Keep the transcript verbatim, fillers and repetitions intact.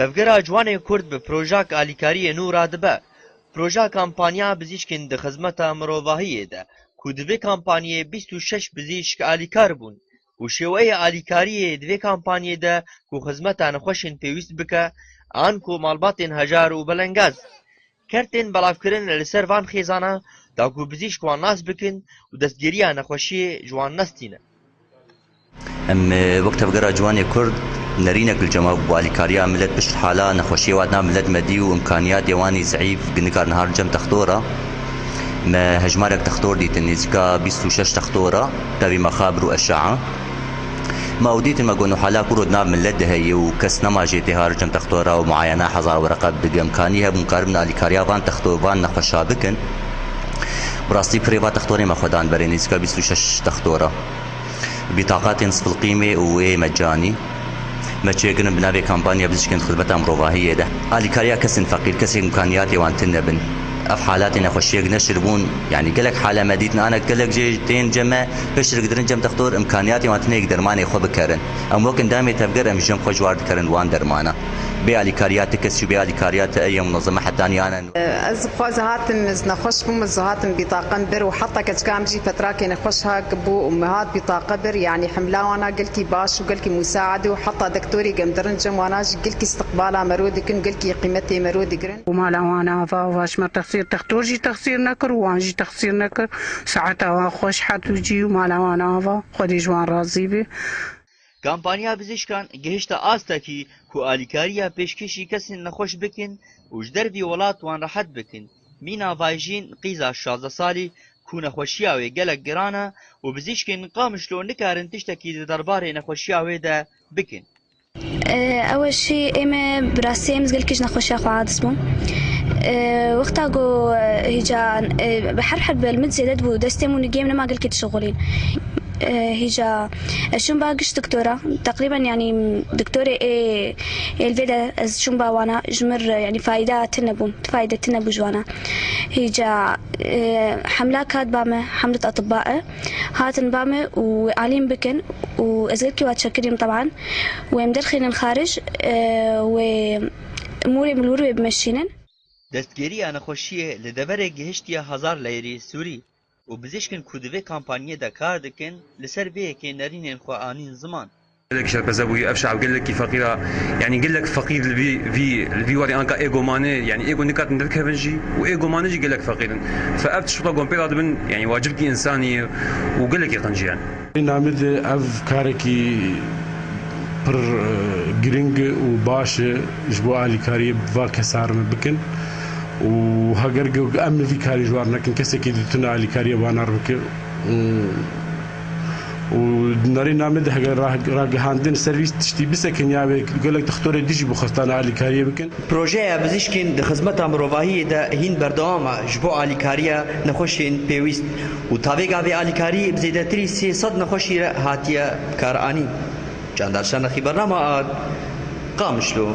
Tevgera Ciwanê Kurd bi projak alîkariyê nû radibe. Proja kampanya Bizîşkên di Xizmeta Mirovahiyê de, ku di vê kampanyê bîst û şeş bizîşk alîkar bûn û şêweyê alîkariyê di vê kampanyê de, ku xizmeta nexweşên pêwîst bike, an ku malbatên hejar û belengaz. Kertên belavkirin li ser van xêzana da ku bizîşk wan nas bikin û destgêriya nexweşiyê ji wan nestîne. Em, e, wek Tevgera Ciwanê Kurd nerînek li cem xwe bû alîkariya milet pişt hala nexweşiyê wan nav milet me dî û imkaniyatê wan î zeîf, nikarin harin cem textora. Me hejmarek textor dîtin, nêzîka bîst û şeş textora, tevî mexabir û eşae. Me ew dîtin, me got, hala kuro di nav milet de heye û kes nema jê tê harin cem textora û muayena hezar wereqe bidin. Imkanî hebûn karibin alîkariya van texto-, van nexweşa bikin. Bi rastî pirê va textorê me xwe dan berê, nêzîka bîst û şeş textora. Bîtaqatên sifilqîmê û ê mecanî me çêkirin bi navê kampanya Bizîşkên Xizmeta Mirovahiyê de. Alîkariya kesên feqîr, kesên imkaniyatê wan tune bin. Ev halatê nexweşiyek neşir bûn, yanî gelek hale me dîtin, anek gelek jê tên cem me, piştre gidirin cem textor, imkaniyatê wan tune yek dermanê xwe bikerin. Em wek endamê tevger em jin xwe ji war dikerin wan dermana. Bê alîkariya ti kesî û bê alîkariya ti ê munezeme hetanî anen. Ez dixwazim hatim, ez nexweş bûm, ez hatim bîtaqem bir û heta keçika em jî petrakê nexweş hak bû û me hat bîtaqe bir, yanî hemla wana gelkî baş û gelkî musaade û heta dektorî gemdirin cem wana jî gelkî istiqbala mero dikin, gelkî qîmetê mero digirin. û mala wan ava, ava ji me texsîr, textor jî texsîr nekir û wan jî texsîr nekir. Saeta wan xweş hat û cî û mala wan ava. Xwedê ji wan razî be. Kampanya bizîşkan gihişte astekî ku alîkariya pêşkêşî kesên nexweş bikin û ji dervî welat wan rehet bikin. Mîna vay jîn qîza şazdeh salî ku nexweşiya wê gelek giran e û bizîşkên Qamişlo nikarin tiştekî di derbarê nexweşiya wê de bikin. Ew jî ê me bi rastî em gelkî ji nexweşiya xwe aciz bûn. Wexta ku hîca bi her her bi min zêde dibû, destê min û nigê min nema gelkî dişixulîn. Hîca ez çûm ba giş doktora. Teqrîben, yanî, doktorê ê, ê li vê de ez çûm ba wana, ji mir, yanî, fayda tune bûn. Fayde tune bû ji wana. Hîca, e, hemla kat ba me, hemlet atibba e. Hatin ba me û alîm bikin û ez gelkî wa çekirîm, teban. Wê em derxînin xarij, e, wê mûrê min li wir wê bimeşînin. Destgêriya nexweşiyê li deverê gihiştiye hezar leyrî sûrî û bizîşkin ku di vê kampanyê de kar dikin, li ser vê yekê nerînên xwe anîn ziman. Gelek şerpeze bûye, ev şev gelekî feqîr e, yanî gelek feqîr li vî, vî, li vî warî anka ê go mane, yanî ê go nikatin derkevin jî û ê go mane jî gelek feqîr in. Fe ev tişta gon pê re dibin, yanî wacibkî însanî ye û gelekî qencî ye. Namê de ev karekî pir, e, giring û baş e ji bo alîkariyê bi va kesar me bikin û heger ge-, em vî karî ji wan nekin, kesekî ditune alîkariya wan ar bike û, û nerê namê de heger ra-, ragihandin ser vî tiştî bisekin ya wê gelek dixtorê dijî bi xwestana alîkariyê bikin. Projeya Bizîşkên di Xizmeta Mirovahiyê de hîn berdewam e ji bo alîkariya nexweşên pêwîst û ta vêga vê alîkarî bi zêdetirî sê sed nexweşî re hatiye karanîn. Çandar Şanexî, Bernama Ad, Qamişlo.